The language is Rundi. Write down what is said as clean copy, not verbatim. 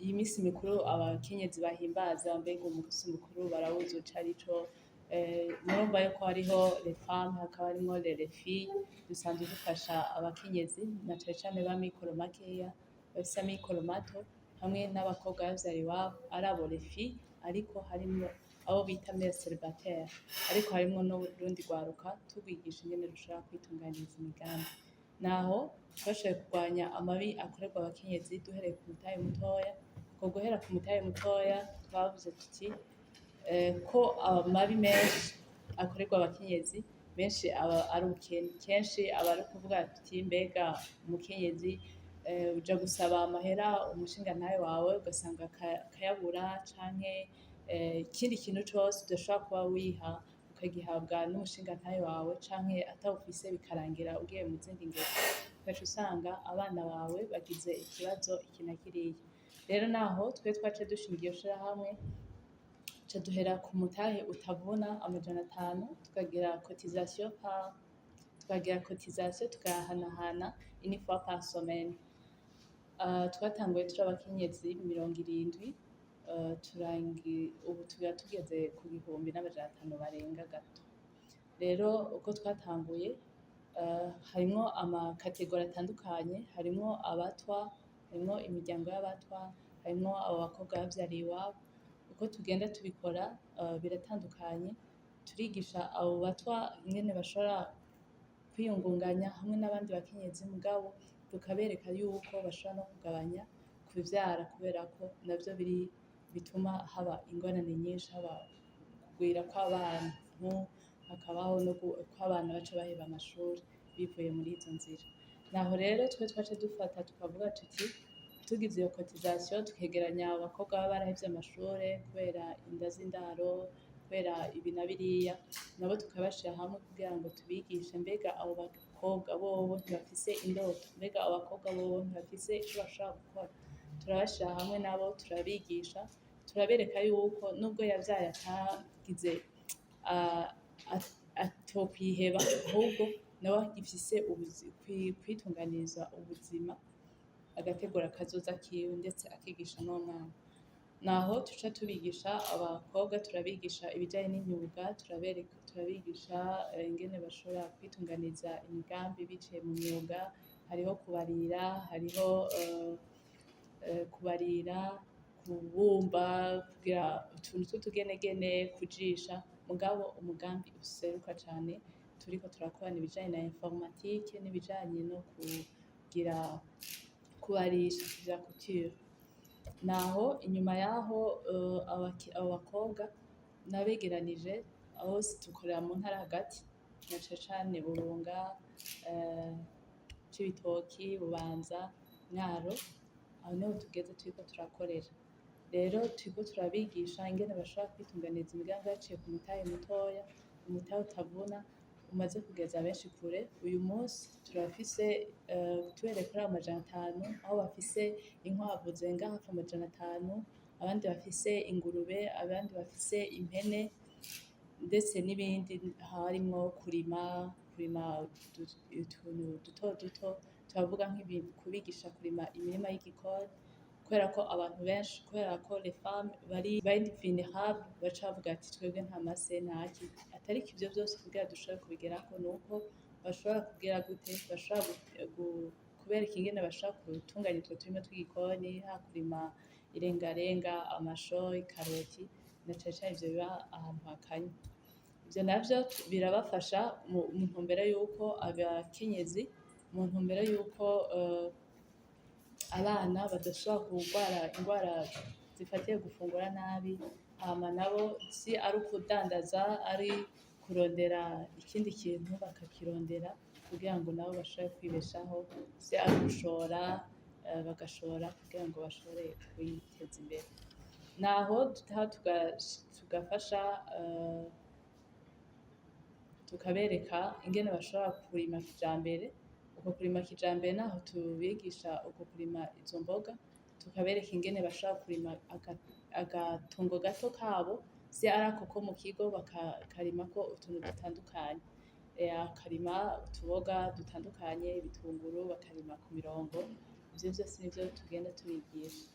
Iyi minsi mikuru abakenyezi bahimbaza, mbega umunsi mukuru barawuzi ico arico? Murumva yuko hariho les femmes, hakaba harimwo les filles. Dusanzwe dufasha abakenyezi na cane cane b'amikoro makeya, bafise amikoro mato, hamwe n'abakobwa bavyara iwabo, ari abo les filles, ariko harimwo abo bita mères célibataires, ariko harimwo n'urundi rwaruka turwigisha ingene rushobora kwitunganiriza imigambi. Naho twashoboye kurwanya amabi akorerwa abakenyezi duhereye ku mutahe mutoya. Uko guhera ku mutahe mutoya, twavuze tuti ko amabi menshi akorerwa abakenyezi benshi aba ari ubukene, kenshi aba ari ukuvuga tuti: mbega umukenyezi uja gusaba amahera umushingantahe wawe, ugasanga akayabura, canke ikindi kintu cose udashobora kuba wiha ukagihabwa n'umushingantahe wawe, canke atawufise, bikarangira ugiye mu zindi ngeso, ugaca usanga abana bawe bagize ikibazo iki na kiriya. Rero naho twe twaciye dushinga iyo shirahamwe, ca duhera ku mutahe utavuna 500, tukagira cotisation par tukagira cotisation, tukayahanahana une fois par semaine. Twatanguye turi abakenyezi 70, ubu tuba tugeze ku 1500 barenga gato. Rero uko twatanguye, harimwo ama catégories atandukanye: harimwo abatwa, harimwo imiryango y'abatwa, harimwo abo bakobwa bavyariye iwabo. Uko tugenda tubikora biratandukanye. Turigisha abo batwa ingene bashobora kwiyungunganya hamwe n'abandi bakenyezi, mugabo tukabereka yuko bashobora no kugabanya kuvyara, kubera ko navyo biri bituma haba ingorane nyinshi, haba kugwira kw'abantu, hakabaho no kw'abana baca baheba amashuri bivuye muri izo nzira. Naho rero twe twace dufata tukavuga tuti: tugize iyo cotisation, tukegeranya abakobwa baba barahevye amashure kubera inda z'indaro, kubera ibi na biriya, nabo tukabashira hamwe kugira ngo tubigishe: mbega abo bakobwa bobo ntibafise indoto? Mbega abo bakobwa bobo ntibafise ico bashobora gukora? Turabashira hamwe nabo, turabigisha, turabereka yuko nubwo yavyaye atagize atokwiheba, ahubwo nawe agifise kwitunganiriza ubuzima, agategura akazoza kiwe, ndetse akigisha n'umwana. Naho tuca tubigisha abakobwa, turabigisha ibijanye n'imyuga, turabereka, turabigisha ingene bashobora kwitunganiza imigambi biciye mu myuga. Hariho kubarira, hariho kubarira, kubumba, kugira utuntu tw'utugenegene, kujisha. Mugabo umugambi useruka cane turiko turakorana ibijanye na informatique n'ibijanye no kugira kubarisha vya couture. Naho inyuma yaho abo bakobwa nabegeranije hose, dukorera mu ntara hagati, na cane cane Burunga, Cibitoki, Bubanza, Mwaro. Aho niho tugeze turiko turakorera. Rero turiko turabigisha ingene bashobora kwitunganiriza imigambi baciye ku mutahe mutoya, umutahe utavuna, umaze kugeza benshi kure. Uyu munsi turafise, tuhereye kuri ayo 500, aho bafise inkwavu zirenga hafi 500, abandi bafise ingurube, abandi bafise impene, ndetse n'ibindi, harimwo kurima utuntu duto duto. Turavuga kubigisha kurima imirima y'igikoni, kubera ko abantu benshi, kubera ko les femmes bari vulnérables, baca bavuga ati: twebwe nta mase, ntaki. Atariko ivyo vyose kugira dushobore kubigerako, nuko bashobora kugira gute, bashobora kubereka ingene bashobora gutunganya utwo turima tw'igikoni, ha kurima irengarenga, amasho, ikaroti, na cane cane ivyo biba ahantu hakanye. Ivyo navyo birabafasha mu ntumbero yuko abakenyezi, mu ntumbero yuko abana badashobora kurwara ingwara zifatiye gufungura nabi. Hama nabo si ari ukudandaza, ari kurondera ikindi kintu, bakakirondera kugira ngo nabo bashobore kwibeshaho, si ari ugushora, bagashora kugira ngo bashobore kwiteza imbere. Naho dutaha tugafasha, tukabereka ingene bashobora kurima kijambere. Uko kurima kijambere, naho tubigisha uko kurima izo mboga, tukabereka ingene bashobora kurima agatongo gato kabo, si ari ako ko mu kigo, bakakarimako utuntu dutandukanye, bakarima utuboga dutandukanye, ibitunguru, bakarima ku mirongo. Ivyo vyose nivyo tugenda tubigisha.